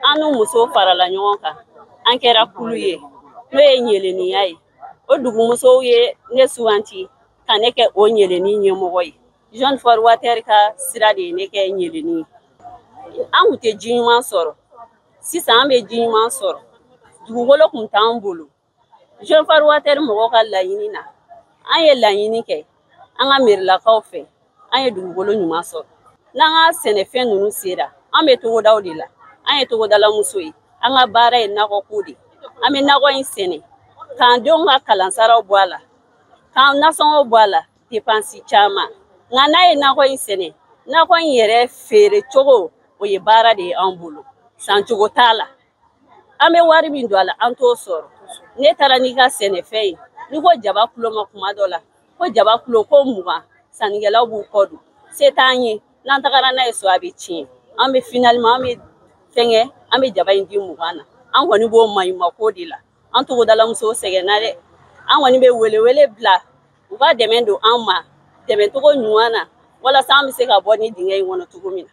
An n'u musow farala ɲɔgɔn kan, an kɛra kulu ye, n'o ye ɲeleniya ye. O dugumusow ye ne suganti ka ne kɛ o ɲeleni ɲɛmɔgɔ ye. Jeune for Water ka sira de ye ne kɛ ɲeleni ye. An kun tɛ ji ɲuman sɔrɔ, sisan an bɛ ji ɲuman sɔrɔ. Dugukolo kun t'an bolo. Jeune for Water mɔgɔw ka laɲini na, an ye laɲini kɛ an ka merilakaw fɛ, an ye dugukolo ɲuman sɔrɔ. N'an ka sɛnɛfɛn ninnu sera, an bɛ togodaw de la. An ye togodalamuso ye, an ka baara ye nakɔko de. An bɛ nakɔ in sɛnɛ k'an denw ka kalansaraw bɔ a la, k'an nasɔngɔw bɔ a la, depansi caman. Nka n'a ye nakɔ in sɛnɛ, nakɔ in yɛrɛ feere cogo, o ye baara de ye an bolo, sancogo t'a la. An bɛ wari min don a la, an t'o sɔrɔ. Ne taara n'i ka sɛnɛfɛn ye, n'i ko jaba kulo ma kuma dɔ la, ko jaba kulo ko 20, sannikɛlaw b'u kɔ don. Se t'an ye, n'an tagara n'a ye so, a bɛ tiɲɛ. An bɛ finalement, an bɛ fɛnkɛ, an bɛ jaba in di 20 na. An kɔni b'o maɲumako de la. An togodalamusow sɛgɛnna dɛ. An kɔni bɛ welewele bila u ka dɛmɛ don an ma, dɛmɛcogo ɲuman na, walasa an bɛ se ka bɔ ni dingɛ in kɔnɔ cogo min na.